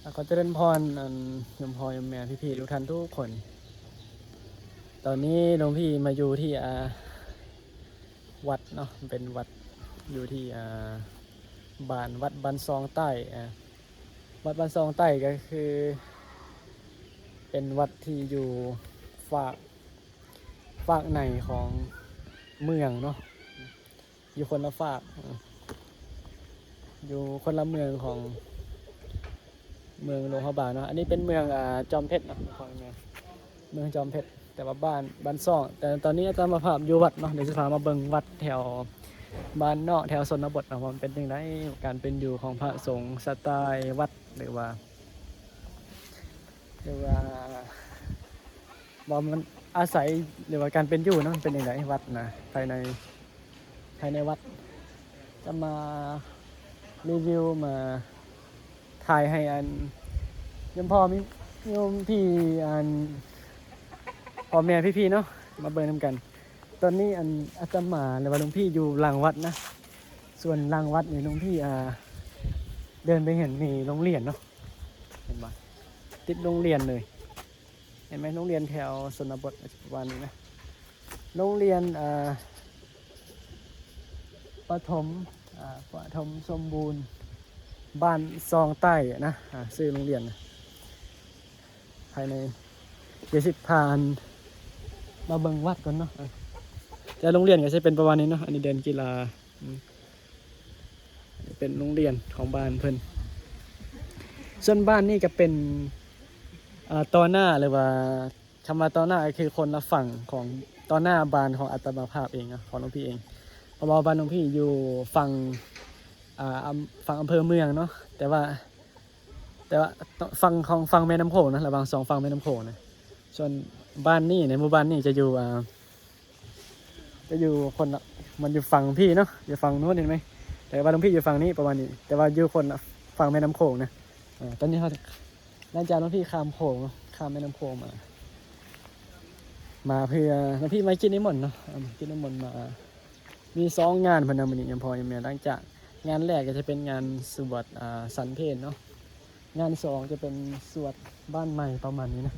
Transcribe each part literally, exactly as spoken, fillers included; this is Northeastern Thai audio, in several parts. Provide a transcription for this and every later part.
อ่ะ ขอเจริญพร อัน โยมพ่อโยมแม่พี่ๆทุกท่านทุกคน ตอนนี้หลวงพี่มาอยู่ที่ อ่า วัดเนาะ เป็นวัดอยู่ที่ อ่า บ้าน วัดบ้านซองใต้ อ่า วัดบ้านซองใต้ก็คือ เป็นวัดที่อยู่ฝาก ฝากในของเมืองเนาะ อยู่คนละฝาก อ่า อยู่คนละเมืองของเมืองหลวงพระบางเนาะ อันนี้เป็นเมือง อ่า จอมเพชรเนาะ เมืองจอมเพชร แต่ว่าบ้าน บ้านซอง แต่ตอนนี้อาตมาภาพอยู่วัดเนาะ เดี๋ยวจะพามาเบิ่งวัดแถวบ้านนอก แถวชนบทเนาะ ว่ามันเป็นจั่งใด การเป็นอยู่ของพระสงฆ์ สไตล์วัด หรือว่า หรือว่า ว่ามันอาศัย หรือว่าการเป็นอยู่เนาะ มันเป็นจั่งใด วัดนะ ภายใน ภายในวัด จะมารีวิว มาถ่ายให้อัน โยมพ่อมี โยมพี่ อัน พ่อแม่พี่ๆเนาะ มาเบิ่งนำกัน ตอนนี้อันอาตมา หรือว่าหลวงพี่อยู่หลังวัดนะ ส่วนหลังวัดนี่หลวงพี่ อ่า เดินไปเห็นมีโรงเรียนเนาะ เห็นบ่ ติดโรงเรียนเลย เห็นไหม โรงเรียนแถวชนบท ประมาณนี้นะ โรงเรียน อ่า ประถม อ่า ประถมสมบูรณ์ บ้านซองใต้นะ อ่า ชื่อโรงเรียนนะ ภายใน เดี๋ยวสิพาอันมาเบิ่งวัดก่อนเนาะ อ่า แต่โรงเรียนก็จะเป็นประมาณนี้เนาะ อันนี้เดินกีฬา อืม เป็นโรงเรียนของบ้านเพิ่น ส่วนบ้านนี่ก็เป็น อ่า ต่อหน้า หรือว่าคำว่าต่อหน้าก็คือคนละฝั่งของ ต่อหน้าบ้านของอาตมาภาพเองเนาะ ของหลวงพี่เอง เพราะว่าบ้านหลวงพี่อยู่ฝั่ง อ่า อำ ฝั่งอำเภอเมืองเนาะ แต่ว่า แต่ว่าฝั่งของ ฝั่งแม่น้ำโขงนะ ระหว่างสองฝั่งแม่น้ำโขงนะ ส่วนบ้านนี่ ในหมู่บ้านนี่จะอยู่ อ่า จะอยู่คนละ มันอยู่ฝั่งพี่เนาะ อยู่ฝั่งนู้น เห็นไหม แต่ว่าหลวงพี่อยู่ฝั่งนี้ประมาณนี้ แต่ว่าอยู่คนละฝั่งแม่น้ำโขงนะ อ่า ตอนนี้เขา หลังจากหลวงพี่ข้ามโขงเนาะ ข้ามแม่น้ำโขงมา มาเพื่อ หลวงพี่มากินนิมนต์เนาะ อ่า กินนิมนต์มา มีสองงานเพิ่นนะมื้อนี้ โยมพ่อโยมแม่ หลังจากงานแรกก็จะเป็นงานสวด อ่า ฉันเพลเนาะ งานสองจะเป็นสวดบ้านใหม่ประมาณนี้นะ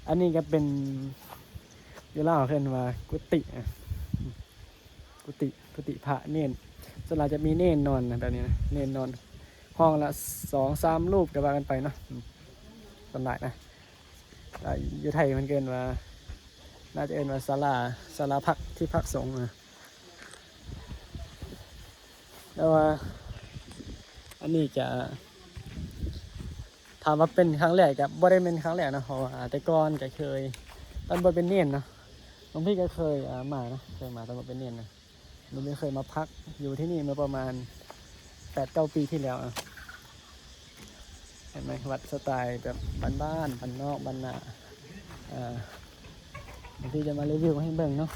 อันนี้ก็เป็น อยู่ลาวเอิ้นว่ากุฏินะ กุฏิ กุฏิพระเณร ส่วนหลายจะมีเณรนอนนะแบบนี้นะ เณรนอนห้องละสองสามรูปก็ว่ากันไปเนาะ อืม ส่วนหลายนะ แต่อยู่ไทยมันก็เอิ้นว่า น่าจะเอิ้นว่าศาลา ศาลาพัก ที่พักสงฆ์นะ แต่ว่า อันนี้จะ ถามว่าเป็นครั้งแรกก็บ่ได้เป็นครั้งแรกนะ เพราะว่าแต่ก่อนก็เคย ตอนบ่เป็นเณรเนาะ หลวงพี่ก็เคย อ่า มานะ เคยมาตอนบ่เป็นเณรนะ หลวงพี่เคยมาพักอยู่ที่นี่เมื่อประมาณแปดเก้าปีที่แล้วนะ เห็นไหม วัดสไตล์แบบบ้านๆ บ้านนอก บ้านนา อ่า เดี๋ยวพี่จะมารีวิวให้เบิ่งเนาะ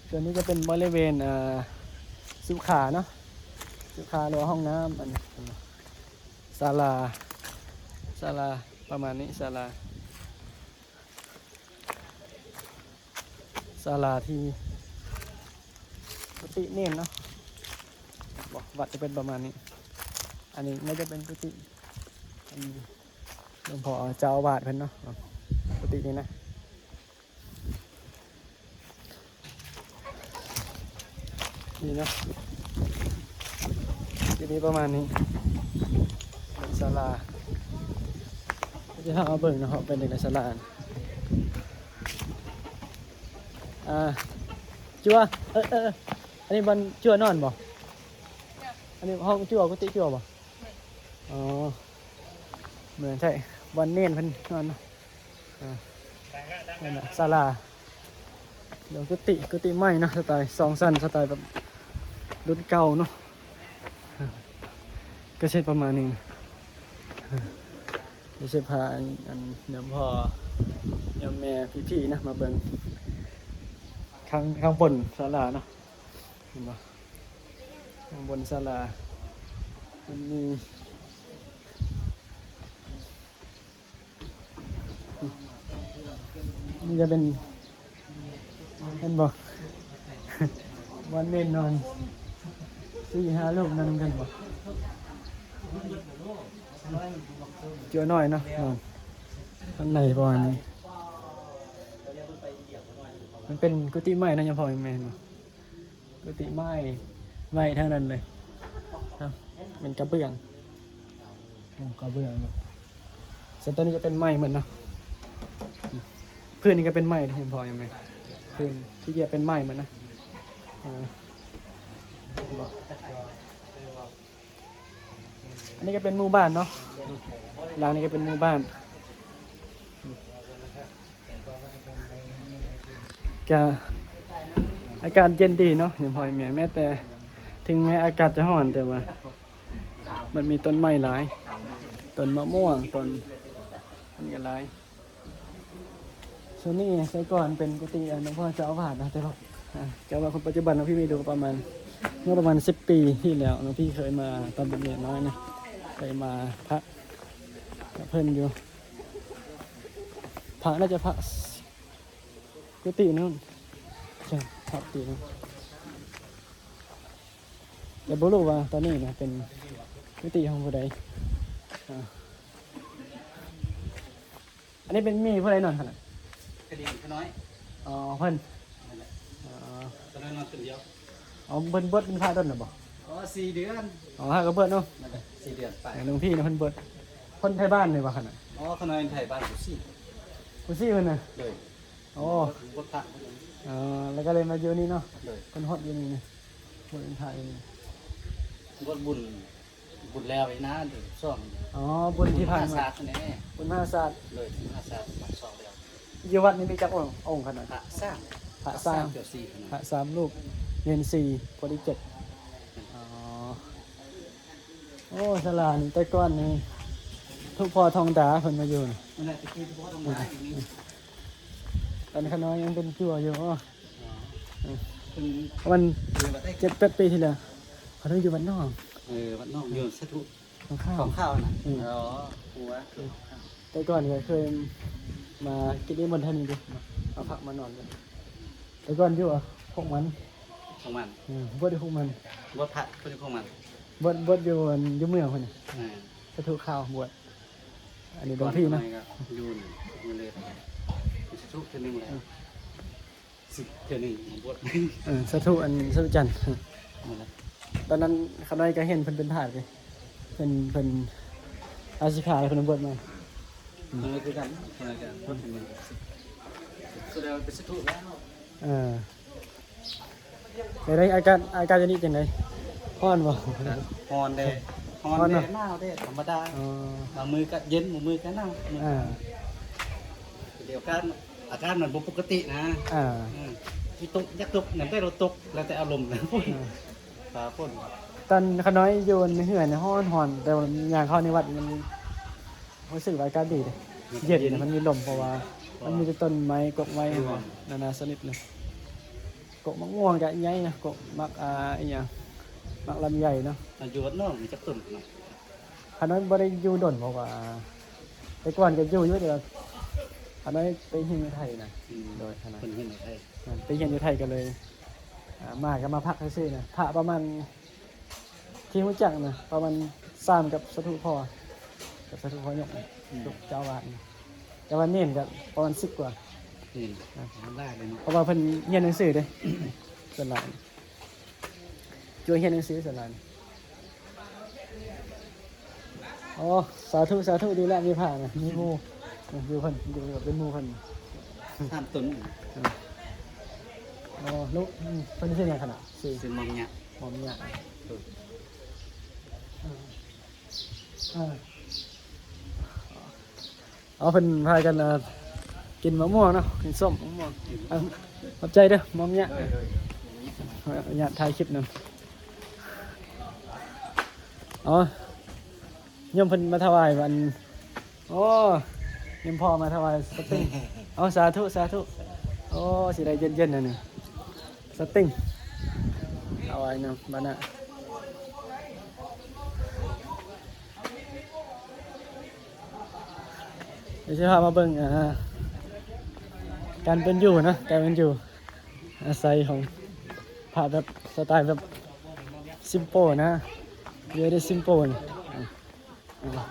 ส่วนนี้จะเป็นบริเวณ อ่า สุขาเนาะ สุขาหรือว่าห้องน้ำ อันนี้ศาลา ศาลาประมาณนี้ ศาลา ศาลาที่กุฏิเณรเนาะ บอกวัดจะเป็นประมาณนี้ อันนี้น่าจะเป็นกุฏิ อันนี้หลวงพ่อเจ้าอาวาสเพิ่นเนาะ กุฏินี่นะ นี่เนาะ ที่นี่ประมาณนี้ เป็นศาลา จะพามาเบิ่งเนาะ เป็นจั่งใดศาลา อ่า จั่ว เออ เออ เออ อันนี้บ่อนจั่วนอนบ่ อันนี้ห้องจั่ว กุฏิจั่วบ่ อ๋อ เหมือนใช่ บ่อนเณรเพิ่นนอนเนาะ อ่า นั่นน่ะ ศาลา เดี๋ยวกุฏิ กุฏิใหม่เนาะ สไตล์สองชั้น สไตล์แบบรุ่นเก่าเนาะ ก็ใช่ประมาณนี้นะ เดี๋ยวสิพาอัน อันโยมพ่อโยมแม่พี่ๆนะ มาเบิ่งข้าง ข้างบนศาลาเนาะ เห็นบ่ ข้างบนศาลา มันมี มันจะเป็น เห็นบ่ บ่อนเณรนอน สี่ห้ารูปนอนกันบ่ จั่วน้อยเนาะนอนข้างในประมาณนี้ มันเป็นกุฏิไม้นะยามพ่อแม่เนาะ กุฏิไม้ ไม้ทั้งนั้นเลยครับ เป็นกระเบื้อง โอ้ กระเบื้องเนาะ ส่วนตัวนี้จะเป็นไม้หมดเนาะ พื้นนี่ก็เป็นไม้นะยามพ่อแม่ พื้นที่จะเป็นไม้หมดนะ อ่า อันนี้ก็เป็นหมู่บ้านเนาะ หลังนี้ก็เป็นหมู่บ้าน ก็อากาศเย็นดีเนาะยามพ่อแม่ แม้แต่ถึงแม้อากาศจะร้อนแต่ว่า มันมีต้นไม้หลาย ต้นมะม่วง ต้นอันนี้ก็หลาย ส่วนนี้แต่ก่อนเป็นกุฏิหลวงพ่อเจ้าอาวาสนะ แต่ว่า อ่า เจ้าอาวาสคนปัจจุบันหลวงพี่ไม่ดูประมาณ เมื่อประมาณสิบปีที่แล้วหลวงพี่เคยมาตอนเป็นเด็กน้อยนะ เคยมาพักกับเพื่อนอยู่ พระน่าจะพระกุฏินู่น ใช่ พระกุฏินู่น แต่บ่รู้ว่าตอนนี้นะเป็นกุฏิของผู้ใด อ่า อันนี้เป็นมีผู้ใดนอนขนาด กระดิ่งขน้อย อ๋อ เพิ่น นั่นแหละ อ๋อ ตอนนั้นนอนคนเดียว อ๋อ เพิ่นบวชเป็นพระดนน่ะบ่ อ๋อ สี่เดือน อ๋อ หากะบวชเนาะ นั่นแหละ สี่เดือนไป หลวงพี่นะเพิ่นบวช คนไทบ้านนี่บ่ขนาด อ๋อ ขน้อยไทบ้านผู้สี่ ผู้สี่เพิ่นน่ะ โดย โอ้ บวชพระ เออ แล้วก็เลยมาอยู่นี่เนาะ โดย เพิ่นฮอดอยู่นี่นะ บวชเป็นพระอยู่นี่ บวชบุญ บุญแล้วนี่นะ เดือนสอง อ๋อ บุญที่ผ่านมา บุญมหาศาสตร์นี่ บุญมหาศาสตร์ โดย บุญมหาศาสตร์ วันสองแล้ว อยู่วัดนี่มีจักองค์ องค์ขนาด พระสาม พระสาม เจ้าสี่ขนาด พระสามรูป เณรสี่ โพธิเจ็ด อ๋อ โอ้ ศาลานี่แต่ก่อนนี่ ทุกพ่อทองดาเพิ่นมาอยู่นี่ นั่นแหละ ตะกี้ทุกพ่อทองดาอยู่นี่ ตอนข้าน้อยยังเป็นจั่วอยู่ อ๋อ เพิ่น ประมาณ อยู่วัดได้ เจ็ดแปดปีที่แล้ว เขาต้องอยู่บ้านนอก เออ บ้านนอก อยู่สะทุ ของข้าว ของข้าวน่ะ อืม อ๋อ หัว แต่ก่อนก็เคยมากินนิมนต์ท่านอยู่ เอาพระมานอนกัน แต่ก่อนอยู่อะ พวกมัน ของมัน อืม บวชอยู่พวกมัน บวชพระ บวชอยู่พวกมัน บวช บวชอยู่อัน อยู่เมืองพุ่นน่ะ อ่า สะทุข้าวบวช อันนี้หลวงพี่เนาะ ก่อนหน่อยก็อยู่นี่ อยู่เลย สะทุเทื่อหนึ่งแล้ว อืม สิบเทื่อหนึ่งบวช เออ สาธุ อันสาธุจันทร์ นั่นแหละ ตอนนั้นข้าน้อยก็เห็นเพิ่นเป็นพระเลย เพิ่น เพิ่นลาสิกขาแล้วเพิ่นบวชมา อืม เออ คือกัน คือกัน บวชเป็นหนึ่ง แสดงว่าเป็นสาธุแล้ว เออ เป็นไง อากาศ อากาศอยู่นี่จังได๋ ร้อนบ่ ฮะ ร้อนเด้ ร้อน ร้อนเนาะ เด้ หนาวเด้ ธรรมดา อ๋อ บางมื้อก็เย็น บางมื้อก็หนาว อ่า เดี๋ยวกัน อาการมันบ่ปกตินะ อ่า อืม ที่ตก อยากตก นั่นได้เราตก แล้วแต่อารมณ์นะ อ่า ฟ้าฝน ตอนข้าน้อยอยู่ในเฮือนเนี่ย ร้อนๆ แต่ว่าย่างเข้าในวัดมันรู้สึกว่าอากาศดีเลย มันก็เย็น เย็น มันมีลม เพราะว่า เพราะ มันมีแต่ต้นไม้ กกไม้ เออ นานาชนิดเลย กกมะม่วงก็ใหญ่นะ กกหมาก อ่า อีหยัง หมากลำไยเนาะ อ่ะ อยู่วัดนอกมีจักต้นเนาะ ข้าน้อยบ่ได้อยู่ดน เพราะว่า แต่ก่อนก็อยู่อยู่ แต่ว่าข้าน้อยไปเรียนอยู่ไทยนะ อืม โดยข้าน้อย เพิ่นเรียนอยู่ไทย อ่า ไปเรียนอยู่ไทยก็เลย อ่า มาก็มาพักซื่อๆนะ พระประมาณ ที่รู้จักนะ ประมาณสามกับสาธุพ่อ กับสาธุพ่อยกนะ อืม ยกเจ้าอาวาสนะ แต่ว่าเณรก็ประมาณสิบกว่า นี่ อ่ะ มันได้เลยเนาะ เพราะว่าเพิ่นเรียนหนังสือเด้ ส่วนหลาย จั่วเรียนหนังสือส่วนหลาย อ๋อ สาธุ สาธุ ดีแล้ว มีพระนะ มีหมู่ อยู่เพิ่น อยู่เป็นหมู่เพิ่น สามตน อ๋อ ลูก อืม เพิ่นชื่อหยังขนาด ชื่อ ชื่อหม่อมหยะ หม่อมหยะ เออ เออ เออ เอา เพิ่นพากัน เอ่อ กินมะม่วงเนาะ กินส้มมะม่วง เออ ขอบใจเด้อ หม่อมหยะ โดย โดย ขออนุญาตถ่ายคลิปนำ อ๋อ โยมเพิ่นมาถวายวัน โอ้ โยมพ่อมาถวายสติง เอา สาธุ สาธุ โอ้ สิได้เย็นๆ นะนี่ สติง ถวายนำ บาดนะ เดี๋ยวสิพามาเบิ่ง อ่า การเป็นอยู่นะ การเป็นอยู่ อาศัยของพระแบบสไตล์แบบ simple นะ very simple นะ อ่ะ อ่ะ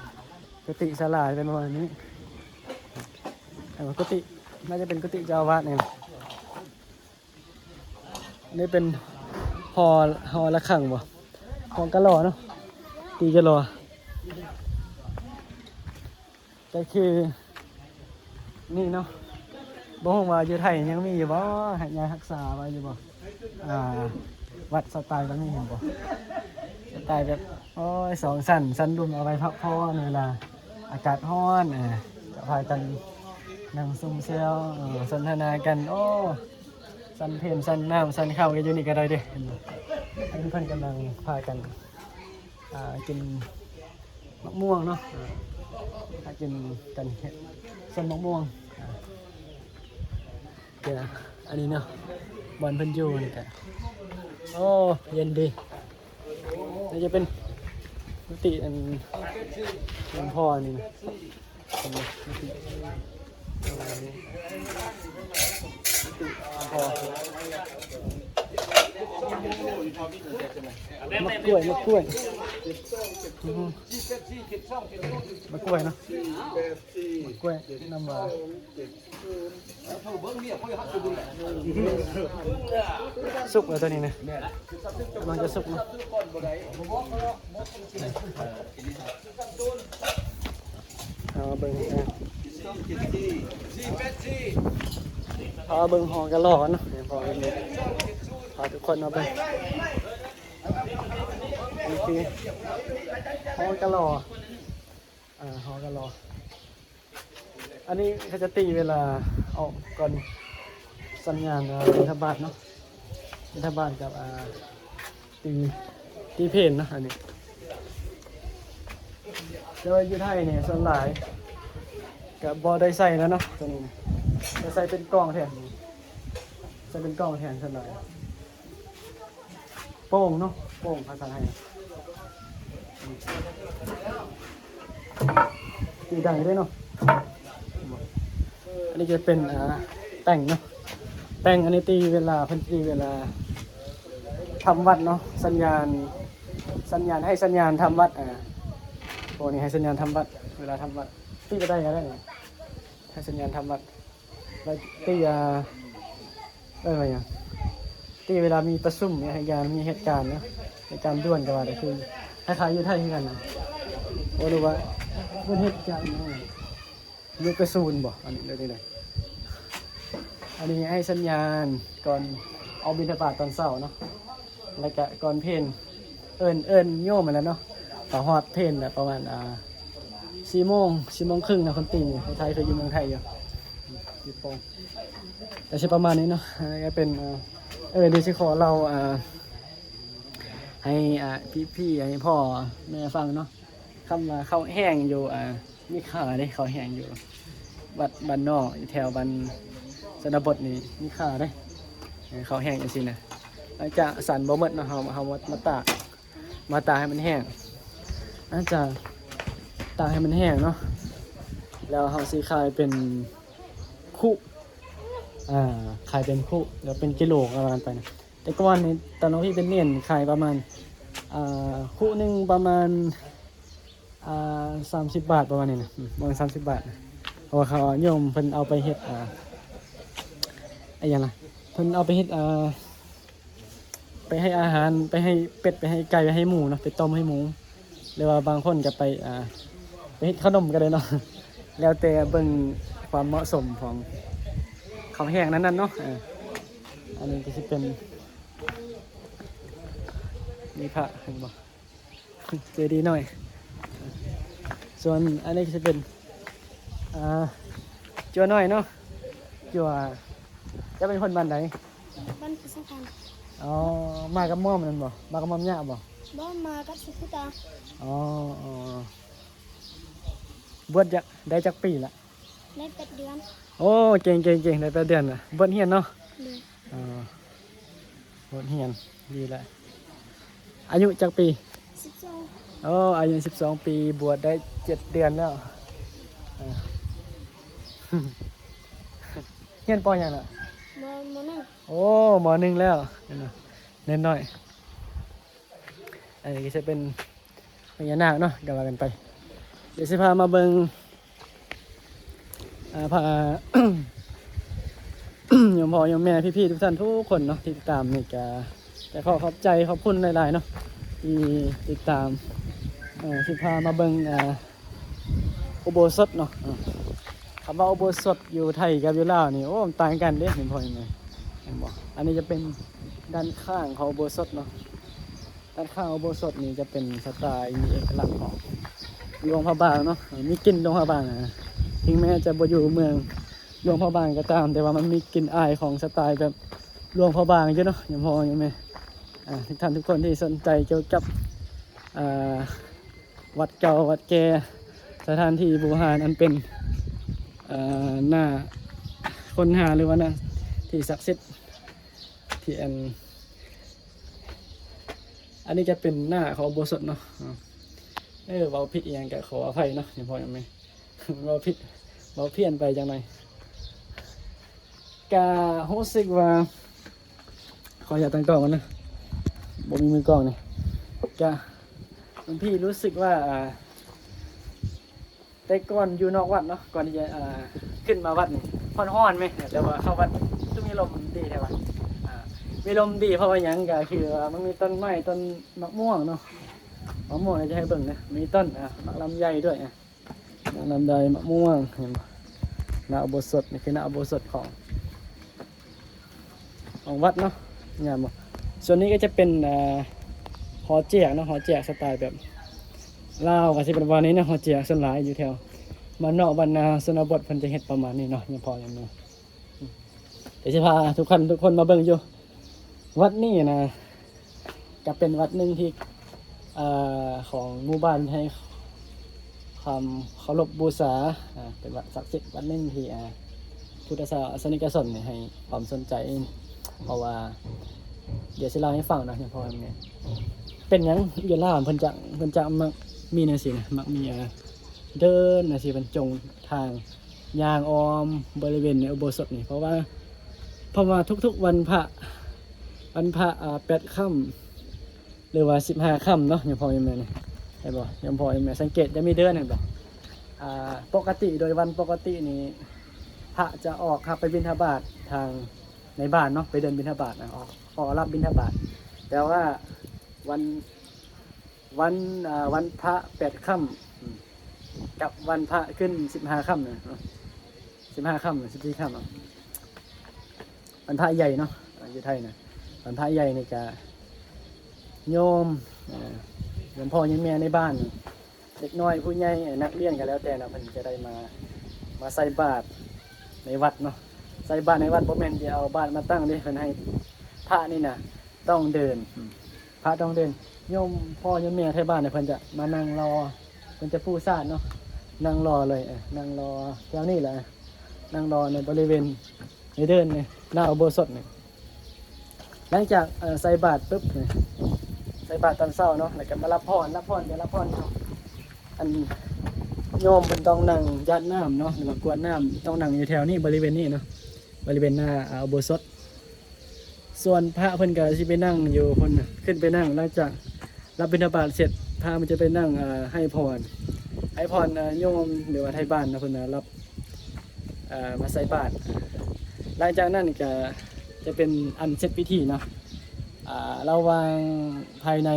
กุฏิศาลาเป็นประมาณนี้ เออ กุฏิ น่าจะเป็นกุฏิเจ้าอาวาสเนี่ย นี่เป็นหอ หอระฆังบ่ หอกะหล่อเนาะ ตีกะหล่อ ก็คือ นี่เนาะ บ่ฮู้ว่าอยู่ไทยยังมีอยู่บ่ ให้ยังรักษาไว้อยู่บ่ อ่า วัดสไตล์แบบนี้เห็นบ่ สไตล์แบบ โอ้ย สองชั้น ชั้นลุ่มเอาไว้พักผ่อนเวลาอากาศร้อน เออ ก็พากันนั่งซุ่มแซว เออ สนทนากัน โอ้ ชั้นเพลน ชั้นน้ำ ชั้นข้าวก็อยู่นี่ก็ได้เด้ เห็นบ่ อันนี้เพิ่นกำลังพากัน อ่า กินมะม่วงเนาะ อ่า พากินกันเฮ็ดสวนมะม่วง อ่า เดี๋ยวนะ อันนี้เนาะ บ่อนเพิ่นอยู่นี่ก็ โอ้ เย็นดี น่าจะเป็นกุฏิอันหลวงพ่อนี่นะ เป็นกุฏิ กุฏิหลวงพ่อ มะกล้วย มะกล้วย อืม มะกล้วยเนาะ มะกล้วย น้ำหวาน สุกแล้วตัวนี้นะ มันจะสุกนะ เอาเบิ่ง อ่ะ เอาเบิ่งหอกะหล่อกันเนาะ เดี๋ยวพอเบิ่ง พาทุกคนมาเบิ่ง นี่คือหอกะหล่อ อ่า หอกะหล่อ อันนี้เขาจะตีเวลาออกก่อนสัญญาณ อ่า บิณฑบาตเนาะ บิณฑบาตกับ อ่า ตี ตีเพลนเนาะ อันนี้ แต่ว่าอยู่ไทยเนี่ยส่วนหลายก็บ่ได้ใส่แล้วเนาะ ตัวนี้นะ จะใส่เป็นกลองแทน ใส่เป็นกลองแทนส่วนหลาย โป่งเนาะ โป่งภาษาไทย ตีดังได้เนาะ อันนี้จะเป็น อ่า แป้งเนาะ แป้งอันนี้ตีเวลา เพิ่นตีเวลาทำวัดเนาะ สัญญาณ สัญญาณ ให้สัญญาณทำวัด อ่า โอ้ นี่ให้สัญญาณทำวัด เวลาทำวัด ตีก็ได้ก็ได้นะ ให้สัญญาณทำวัด แล้วตี อ่า เออ ว่าหยัง ตีเวลามีประชุมเนี่ย เหตุการณ์ มีเหตุการณ์เนาะ เหตุการณ์ด่วนก็ว่า แต่คือคล้ายๆอยู่ไทยคือกันนะ โอ้ หรือว่าเป็นเหตุการณ์ ยุคกระสูนบ่ อันนี้เรื่องนี้เลย อันนี้ให้สัญญาณก่อนออกบิณฑบาตตอนเช้าเนาะ แล้วก็ก่อนเพลน เอิ้น เอิ้นโยมมาแล้วเนาะ ก็ฮอดเพลนแล้วประมาณ อ่า สี่โมง สี่โมงครึ่งนะ คนตีนี่ คนไทยเคยอยู่เมืองไทยอยู่ อยู่โป่ง แต่สิประมาณนี้เนาะ อันนี้ก็เป็น อ่า เออ เดี๋ยวสิขอเล่า อ่า ให้ อ่า พี่ๆ ให้พ่อแม่ฟังเนาะ คำว่าข้าวแห้งอยู่ อ่า มีค่าเด้ ข้าวแห้งอยู่ วัดบ้านนอก อยู่แถวบ้านชนบทนี่ มีค่าเด้ เออ ข้าวแห้งจังซี่นะ หลังจากสั่นบ่หมดเนาะ เฮา เฮามา มาตาก มาตากให้มันแห้ง หลังจากตากให้มันแห้งเนาะ แล้วเฮาสิขายเป็นคุ อ่า ขายเป็นคุ แล้วเป็นกิโลก็ว่ากันไปนะ แต่ก่อนนี่ ตอนน้องพี่เป็นเนนขายประมาณ อ่า คุหนึ่งประมาณ อ่า สามสิบบาทประมาณนี้นะ อืม ประมาณสามสิบบาทนะ เพราะว่าเขาโยมเพิ่นเอาไปเฮ็ด อ่า อะหยังล่ะ เพิ่นเอาไปเฮ็ด อ่า ไปให้อาหาร ไปให้เป็ด ไปให้ไก่ ไปให้หมูเนาะ ไปต้มให้หมู หรือว่าบางคนก็ไป อ่า ไปเฮ็ดขนมก็ได้เนาะ แล้วแต่เบิ่งความเหมาะสมของข้าวแห้งนั้นๆเนาะ อ่า อันนี้ก็สิเป็น มีพระเห็นบ่ เจดีย์น้อย ส่วนอันนี้ก็สิเป็น อ่า จั่วน้อยเนาะ จั่ว เจ้าเป็นคนบ้านใด บ้านกุสุพรรณ อ๋อ มากับม่อมนั่นบ่ มากับม่อมย่าบ่ บ่ มากับสุพุตา อ๋อ อ๋อ บวชจะได้จักปีละ ได้แปดเดือน โอ้ เก่ง เก่ง เก่ง ได้แปดเดือนละ บวชเฮียนเนาะ โดย อ่า บวชเฮียน ดีละ อายุจักปี สิบสอง โอ้ อายุสิบสองปี บวชได้เจ็ดเดือนแล้ว อ่า เฮียน ป.หยังล่ะ ม. ม.หนึ่ง โอ้ ม.หนึ่ง แล้ว เห็นบ่ เน้นน้อย อันนี้ก็จะเป็นพญานาคเนาะ ก็ว่ากันไป เดี๋ยวสิพามาเบิ่ง อ่า พา โยมพ่อโยมแม่พี่ๆทุกท่านทุกคนเนาะที่ติดตามนี่ก็จะขอขอบใจขอบคุณหลายๆเนาะที่ติดตาม เอ่อ สิพามาเบิ่ง อ่า อุโบสถเนาะ อ่า คำว่าอุโบสถอยู่ไทยกับอยู่ลาวนี่ โอ้ มันต่างกันเด้ โยมพ่อโยมแม่ เห็นบ่ อันนี้จะเป็นด้านข้างของอุโบสถเนาะ ด้านข้างอุโบสถนี่จะเป็นสไตล์มีเอกลักษณ์ของหลวงพระบางเนาะ เอ่อ มีกลิ่นหลวงพระบางนะ ถึงแม้จะบ่อยู่เมืองหลวงพระบางก็ตาม แต่ว่ามันมีกลิ่นอายของสไตล์แบบหลวงพระบางอยู่เนาะ โยมพ่อโยมแม่ อ่า ทุกท่านทุกคนที่สนใจเกี่ยวกับ อ่า วัดเก่าวัดแก่ สถานที่บูชาอันเป็น เอ่อ หน้าค้นหาหรือว่าหน้าที่ศักดิ์สิทธิ์ที่อัน อันนี้จะเป็นหน้าของอุโบสถเนาะ อ่า เออ เว้าผิดอีหยังก็ขออภัยเนาะ โยมพ่อโยมแม่ เว้าผิด เว้าเพี้ยนไปจังหน่อย ก็รู้สึกว่า ขออย่าตั้งกล้องก่อนนะ บ่มีมือกล้องนี่ ก็ หลวงพี่รู้สึกว่า อ่า แต่ก่อนอยู่นอกวัดเนาะ ก่อนที่จะ อ่า ขึ้นมาวัดนี่ ฮ้อนๆไหม แต่ว่าเข้าวัดก็มีลมดีแท้วะ อ่า มีลมดีเพราะว่าหยัง ก็คือว่ามันมีต้นไม้ ต้นมะม่วงเนาะ มะม่วงจะให้เบิ่งนะ มีต้น อ่า มะลำไยด้วย อ่า มะลำไย มะม่วง เห็นบ่ หน้าอุโบสถ นี่คือหน้าอุโบสถของ ของวัดเนาะ งามบ่ ส่วนนี้ก็จะเป็น อ่า หอแจกเนาะ หอแจกสไตล์แบบลาว ก็สิเป็นประมาณนี้เนาะ หอแจกส่วนหลายอยู่แถวบ้านนอกบ้านนาชนบท เพิ่นจะเฮ็ดประมาณนี้เนาะ โยมพ่อโยมแม่ เดี๋ยวสิพาทุกท่านทุกคนมาเบิ่งอยู่ วัดนี้นะ ก็เป็นวัดหนึ่งที่ เอ่อ ของหมู่บ้านให้ความเคารพบูชา อ่า เป็นวัดศักดิ์สิทธิ์วัดหนึ่งที่ อ่า พุทธศาสนิกชนเนี่ยให้ความสนใจ เพราะว่า เดี๋ยวสิเล่าให้ฟังนะ โยมพ่อโยมแม่ เป็นหยังอยู่ลาวเพิ่นจะ เพิ่นจะมักมีแนวสินะ มักมี อ่า เดินแนวสิ เป็นจงทาง ย่างอ้อมบริเวณในอุโบสถนี่ เพราะว่า เพราะว่าทุกๆวันพระ วันพระ อ่า แปดค่ำ หรือว่าสิบห้าค่ำเนาะ โยมพ่อโยมแม่นี่ เห็นบ่ โยมพ่อโยมแม่สังเกตจะมีเดิน เห็นบ่ อ่า ปกติโดยวันปกตินี่ พระจะออกครับไปบิณฑบาตทางในบ้านเนาะ ไปเดินบิณฑบาตนะ ออก ออกรับบิณฑบาต แต่ว่าวัน วัน อ่า วันพระแปดค่ำ อืม กับวันพระขึ้นสิบห้าค่ำนะ สิบห้าค่ำ สิบสี่ค่ำอะ วันพระใหญ่เนาะ อ่า อยู่ไทยนะ วันพระใหญ่นี่ก็โยม อ่า โยมพ่อโยมแม่ในบ้าน เด็กน้อยผู้ใหญ่ นักเรียนก็แล้วแต่เนาะ เพิ่นจะได้มา มาใส่บาตรในวัดเนาะ ใส่บาตรในวัดบ่แม่นจะเอาบาตรมาตั้งเด้ เพิ่นให้พระนี่นะต้องเดิน อืม พระต้องเดิน โยมพ่อโยมแม่ไทบ้านเนี่ย เพิ่นจะมานั่งรอ เพิ่นจะปูสาดเนาะ นั่งรอเลย เออ นั่งรอแถวนี้แหละ นั่งรอในบริเวณในเดินเนี่ย หน้าอุโบสถเนี่ย หลังจาก เอ่อ ใส่บาตรปุ๊บเนี่ย ใส่บาตรตอนเช้าเนาะ แล้วก็มารับพร รับพร จะรับพรเนาะ อันโยมเพิ่นต้องนั่งหยาดน้ำเนาะ หรือว่ากรวดน้ำ ต้องนั่งอยู่แถวนี้ บริเวณนี้เนาะ บริเวณหน้า อ่า อุโบสถ ส่วนพระเพิ่นก็สิไปนั่งอยู่เพิ่นน่ะ ขึ้นไปนั่ง หลังจากรับบิณฑบาตเสร็จ พระมันจะไปนั่ง อ่า ให้พร ให้พร อ่า โยม หรือว่าไทบ้านนะ เพิ่นน่ะรับ อ่า มาใส่บาตร หลังจากนั้นก็จะเป็นอันเสร็จพิธีเนาะ อ่า ระหว่างภายใน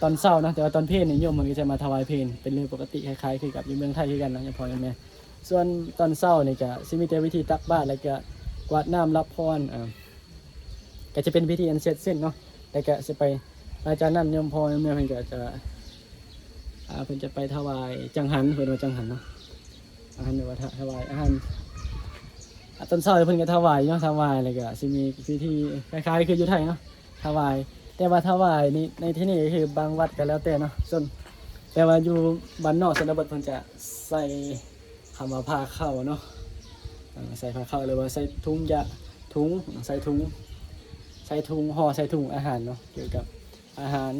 ตอนเช้าเนาะ แต่ว่าตอนเพลนี่โยมมันก็จะมาถวายเพลเป็นเรื่องปกติ คล้ายๆ คือกับอยู่เมืองไทยคือกันเนาะ โยมพ่อโยมแม่ ส่วนตอนเช้านี่ก็สิมีแต่พิธีตักบาตร แล้วก็กรวดน้ำรับพร อ่า ก็จะเป็นพิธีอันเสร็จสิ้นเนาะ แล้วก็สิไป หลังจากนั้นโยมพ่อโยมแม่เพิ่นก็จะ อ่า เพิ่นจะไปถวายจังหัน เพิ่นว่าจังหันเนาะ อาหาร หรือว่าถวายอาหาร อ่า ตอนเช้าเพิ่นก็ถวายเนาะ ถวาย แล้วก็สิมีพิธีคล้ายๆ คืออยู่ไทยเนาะ ถวาย แต่ว่าถวายนี่ ในที่นี่ก็คือบางวัดก็แล้วแต่เนาะ ส่วน แต่ว่าอยู่บ้านนอกชนบทเพิ่นจะใส่คำว่าผ้าเข้าเนาะ อ่า ใส่ผ้าเข้า หรือว่าใส่ถุงยา ถุง ใส่ถุง ใส่ถุง ห่อใส่ถุงอาหารเนาะ เกี่ยวกับอาหาร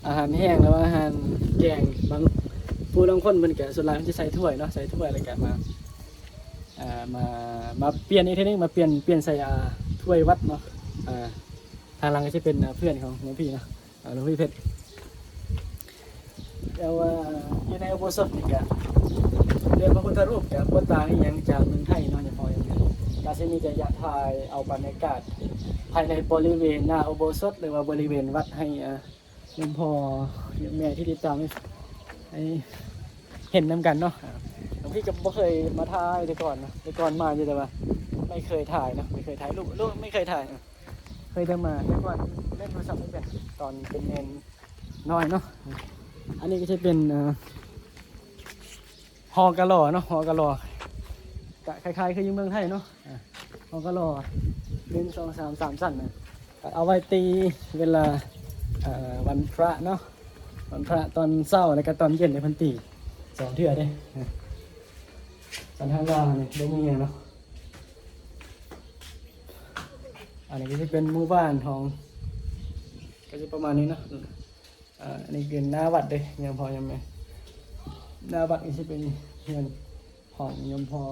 อาหารแห้ง หรือว่าอาหารแกง บาง ผู้ลางคนเพิ่นก็ส่วนหลายเพิ่นจะใส่ถ้วยเนาะ ใส่ถ้วย แล้วก็มา อ่า มา มาเปลี่ยนอีกเทื่อนึง มาเปลี่ยน เปลี่ยนใส่ อ่า ถ้วยวัดเนาะ อ่า ทางหลังก็จะเป็น อ่า เพื่อนของหลวงพี่เนาะ อ่า หลวงพี่เพชร แต่ว่าอยู่ในอุโบสถนี่ก็เรื่องพระพุทธรูปก็บ่ต่างอีหยังจากเมืองไทยเนาะ เฉพาะอย่างเดียวก็สิมีแต่อยากถ่ายเอาบรรยากาศภายในบริเวณหน้าอุโบสถ หรือว่าบริเวณวัดให้อ่าหลวงพ่อแม่ที่ติดตามให้ให้เห็นนำกันเนาะ อ่าหลวงพี่ก็บ่เคยมาถ่ายแต่ก่อนนะ แต่ก่อนมาอยู่แต่ว่าไม่เคยถ่ายเนาะ ไม่เคยถ่ายรูปรูปไม่เคยถ่าย เคยแต่มาแต่ก่อนเล่นโทรศัพท์ไม่เป็น ตอนเป็นเนนน้อยเนาะ อันนี้ก็จะเป็นอ่าหอกะหล่อเนาะ หอกะหล่อ ก็คล้ายๆคืออยู่เมืองไทยเนาะ อ่าหอกะหล่อ หนึ่ง สอง สาม สามชั้นนะ ก็เอาไว้ตีเวลาเอ่อวันพระเนาะ วันพระตอนเช้าแล้วก็ตอนเย็นเนี่ยเพิ่นตีสองเทื่อเด้ อ่าตอนทางลาวนี่บ่มีหยังเนาะ อันนี้ก็จะเป็นหมู่บ้านของ ก็จะประมาณนี้เนาะ อ่า อันนี้เป็นหน้าวัดเด้ยมพ่อยมแม่ หน้าวัดนี่จะเป็นเฮือนของยมพ่อ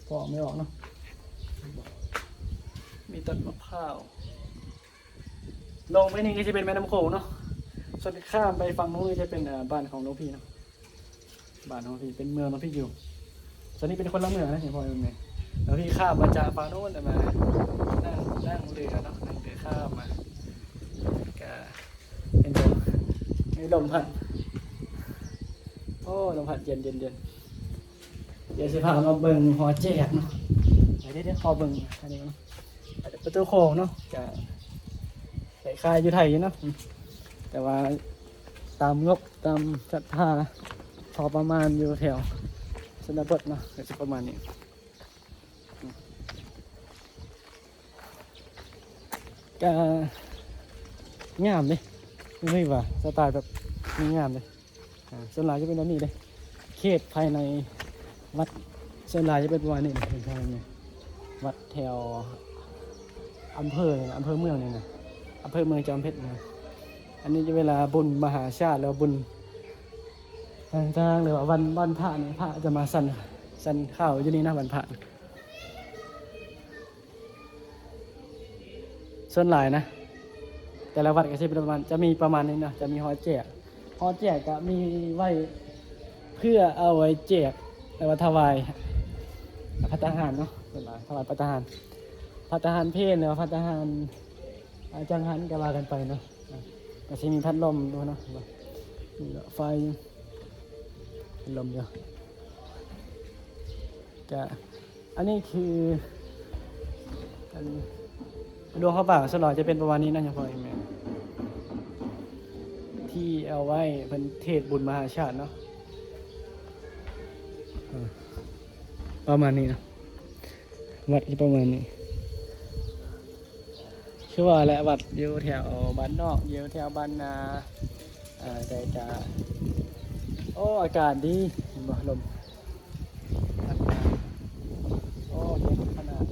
พ่อไม่ออกเนาะ มีต้นมะพร้าว ลงไปนี่ก็จะเป็นแม่น้ำโขงเนาะ ส่วนข้ามไปฝั่งนู้นก็จะเป็นอ่าบ้านของหลวงพี่เนาะ บ้านของพี่เป็นเมืองของพี่อยู่ ส่วนนี้เป็นคนละเมืองนะเห็นพ่อเมืองเนี่ย แล้วพี่ข้ามมาจากฝั่งนู้นมานั่งนั่งเรือเนาะ นั่งเรือข้ามมา ก็เห็นบ่ มีลมพัด โอ้ ลมพัดเย็นเย็นเย็น เดี๋ยวสิพามาเบิ่งหอแจกเนาะ เดี๋ยวเดี๋ยวขอเบิ่งอันนี้ก่อนเนาะ ประตูโขงเนาะ จะคล้ายๆอยู่ไทยอยู่เนาะ แต่ว่าตามงบตามศรัทธา พอประมาณอยู่แถวชนบทเนาะ ก็สิประมาณนี้ ก็งามเด้ ไม่ว่าสไตล์แบบงามเด้ อ่า ส่วนหลายจะเป็นแบบนี้เด้ เขตภายในวัด ส่วนหลายจะเป็นประมาณนี้นะ เห็นไหม วัดแถวอำเภอเนี่ยนะ อำเภอเมืองเนี่ยนะ อำเภอเมืองจอมเพชรนะ อันนี้จะเวลาบุญมหาชาติ หรือว่าบุญต่างๆ หรือว่าวัน วันพระเนี่ย พระจะมาฉัน ฉันข้าวอยู่นี่นะ วันพระ ส่วนหลายนะ แต่ละวัดก็จะเป็นประมาณ จะมีประมาณนี้เนาะ จะมีหอแจก หอแจกก็มีไว้เพื่อเอาไว้แจก หรือว่าถวายภัตตาหารเนาะ ส่วนหลายถวายภัตตาหาร ภัตตาหารเพลหรือว่าภัตตาหารอาจังหันก็ว่ากันไปเนาะ อ่ะ ก็สิมีพัดลมด้วยเนาะ มีไฟ พัดลมอยู่ ก็ อันนี้คือ อันดวงพระบาทส่วนหลายจะเป็นประมาณนี้นะ เฉพาะเองแม่นที่เอาไว้เป็นเทศบุญมหาชาติเนาะ อ่า ประมาณนี้นะ วัดก็ประมาณนี้ คือว่าแหละ วัดอยู่แถวบ้านนอก อยู่แถวบ้านนา อ่า แต่กะ โอ้ อากาศดี เห็นบ่ ลม โอ้ เย็นขนาด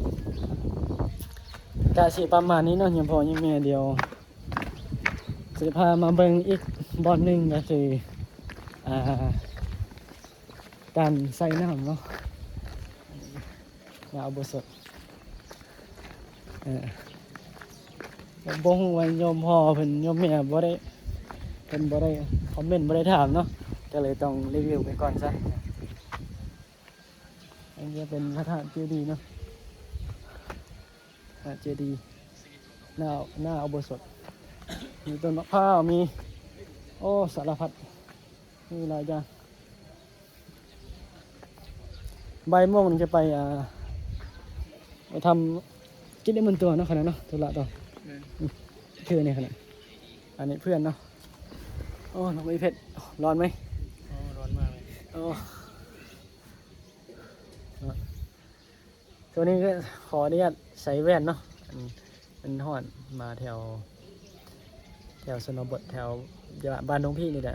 กะสิประมาณนี้เนาะ ยังพอยังแม่เดียว สิพามาเบิ่งอีกบ่อนหนึ่งก็คือ อ่า การใส่น้ำเนาะ หน้าอุโบสถ เออ บ่ฮู้ว่าโยมพ่อเพิ่นโยมแม่บ่ได้ เพิ่นบ่ได้คอมเมนต์ บ่ได้ถามเนาะ ก็เลยต้องรีวิวไปก่อนซะ อันนี้เป็นพระธาตุเจดีย์เนาะ พระเจดีย์ หน้า หน้าอุโบสถ มีต้นมะพร้าว มี โอ้ สารพัด มีหลายอย่าง บ่ายโมงนี่จะไป อ่า ไปทำกิจนิมนต์ตัวเนาะ ขนาดเนาะ ธุระต่อ แม่น อืม คือเนี่ยขนาด อันนี้เพื่อนเนาะ โอ้ น้องอีเพชร ร้อนไหม โอ้ ร้อนมากเลย โอ้ ช่วงนี้ก็ขออนุญาตใส่แว่นเนาะ อัน มันฮ้อน มาแถว แถวชนบท แถวบ้านดงพี่นี่แหละ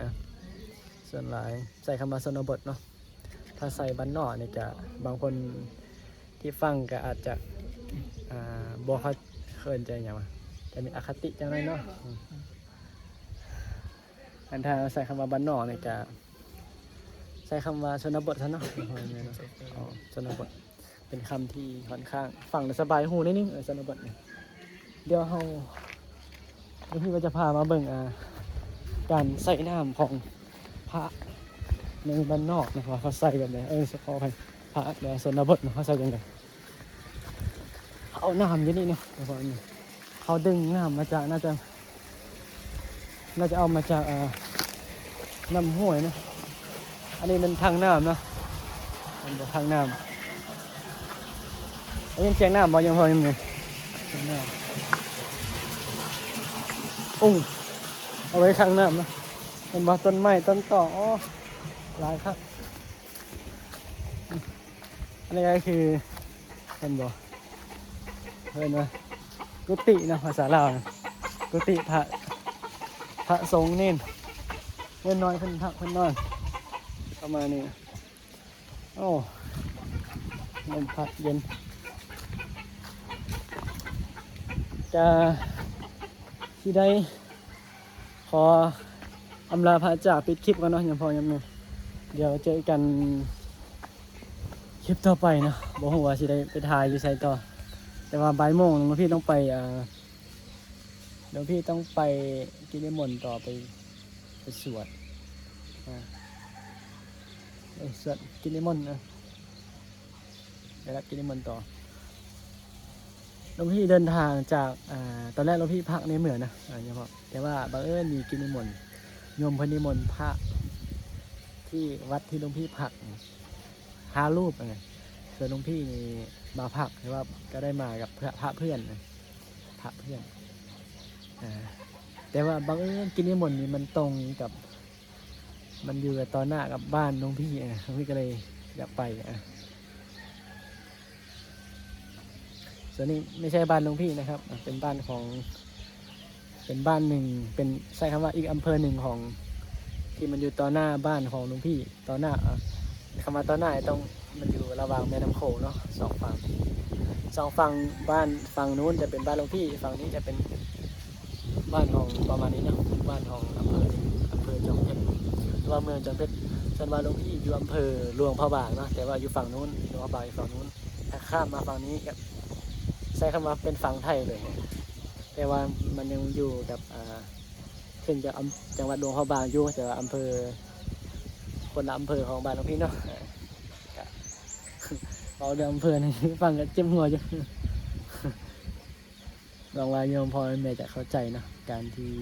ส่วนหลายใส่คำว่าชนบทเนาะ ถ้าใส่บ้านนอกนี่จะ บางคนที่ฟังก็อาจจะ อ่า บ่เข้า เขินใจหยังวะ จะมีอคติจังได๋เนาะ อืม อันถ้าใส่คำว่าบ้านนอกนี่จะ ใส่คำว่าชนบทซะเนาะ อ๋อ ชนบท เป็นคำที่ค่อนข้างฟังแล้วสบายหูนิดนึง เออ ชนบทเนี่ย เดี๋ยวเฮา เดี๋ยวพี่ก็จะพามาเบิ่ง อ่า การใส่น้ำของ พระในบ้านนอกนะว่าเขาใส่แบบไหน เออ ขออภัย พระในชนบทนะเขาใส่ยังไง เขาเอาน้ำอยู่นี่เนาะ เขาดึงน้ำมาจาก น่าจะ น่าจะเอามาจาก เอ่อ น้ำห้วยนะ อันนี้มันทางน้ำเนาะ มันบ่ทางน้ำ ได้ยินเสียงน้ำบ่ ยังพอยังไง เสียงน้ำ อุ้ง เอาไว้ทางน้ำนะ เห็นบ่ ต้นไม้ ต้นตอก โอ้ หลายครับ อันนี้ก็คือ เห็นบ่ เห็นบ่ กุฏินะ ภาษาลาวนะ กุฏิพระ พระสงฆ์เณร เณรน้อยเพิ่นพักเพิ่นนอน ประมาณนี้ โอ้ ลมพัดเย็น จะ สิได้ ขออำลาพระจาก ปิดคลิปก่อนเนาะ ยังพอยังไง เดี๋ยวเจอกันคลิปต่อไปเนาะ บ่ฮู้ว่าสิได้ไปถ่ายอยู่ไสต่อ แต่ว่าบ่ายโมงหลวงพี่ต้องไป อ่า หลวงพี่ต้องไปกิจนิมนต์ต่อ ไป ไปสวด อ่า ไปสวดกิจนิมนต์นะ ไปรับกิจนิมนต์ต่อ หลวงพี่เดินทางจาก อ่า ตอนแรกหลวงพี่พักในเมืองนะ อ่า เฉพาะ แต่ว่าบังเอิญมีกิจนิมนต์ โยมเพิ่นนิมนต์พระ ที่วัดที่หลวงพี่พัก ห้ารูปนะ ส่วนหลวงพี่นี่มาพัก แต่ว่าก็ได้มากับพระ พระเพื่อนนะ พระเพื่อน อ่า แต่ว่าบังเอิญกิจนิมนต์นี่มันตรงกับ มันอยู่กับต่อหน้ากับบ้านหลวงพี่ อ่ะ หลวงพี่ก็เลยอยากไป อ่ะ ส่วนนี้ไม่ใช่บ้านหลวงพี่นะครับ อ่ะ เป็นบ้านของ เป็นบ้านหนึ่ง เป็น ใช้คำว่าอีกอำเภอหนึ่งของ ที่มันอยู่ต่อหน้าบ้านของหลวงพี่ ต่อหน้า อ่ะ คำว่าต่อหน้าต้อง มันอยู่ระหว่างแม่น้ำโขงเนาะ สองฝั่ง สองฝั่ง บ้านฝั่งนู้นจะเป็นบ้านหลวงพี่ ฝั่งนี้จะเป็นบ้านของประมาณนี้เนาะ บ้านของอำเภอ อำเภอจอมเพชร หรือว่าเมืองจอมเพชร ส่วนว่าหลวงพี่อยู่อำเภอหลวงพระบางเนาะ แต่ว่าอยู่ฝั่งนู้น หลวงพระบางอยู่ฝั่งนู้น ถ้าข้ามมาฝั่งนี้ก็ใช้คำว่าเป็นฝั่งไทยเลย แต่ว่ามันยังอยู่กับ อ่า ขึ้นกับอำ จังหวัดหลวงพระบางอยู่ แต่ว่าอำเภอ คนละอำเภอของบ้านหลวงพี่เนาะ อ่า ก็ เอาเรื่องอำเภอนี่ ฟังก็เจ็บหัวอยู่ หวังว่าโยมพ่อแม่จะเข้าใจเนาะ การที่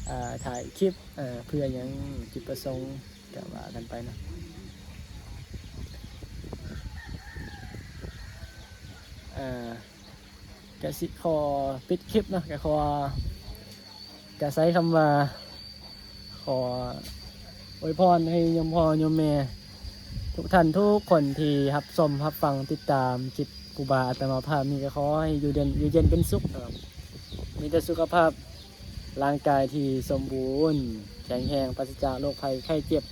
อ่า ถ่ายคลิป อ่า เพื่อหยัง จุดประสงค์ก็ว่ากันไปเนาะ อ่า ก็สิขอปิดคลิปเนาะ ก็ขอ ก็ใช้คำว่า ขออวยพรให้โยมพ่อโยมแม่ ทุกท่านทุกคนที่รับชมรับฟังติดตามคลิปครูบาอาตมาภาพนี้ ก็ขอให้อยู่เด่น อยู่เย็นเป็นสุขนะครับ มีแต่สุขภาพร่างกายที่สมบูรณ์ แข็งแรง ปราศจากโรคภัยไข้เจ็บ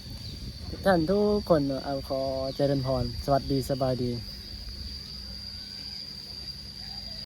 ทุกท่านทุกคนเนาะ เอาขอเจริญพร สวัสดี สบายดี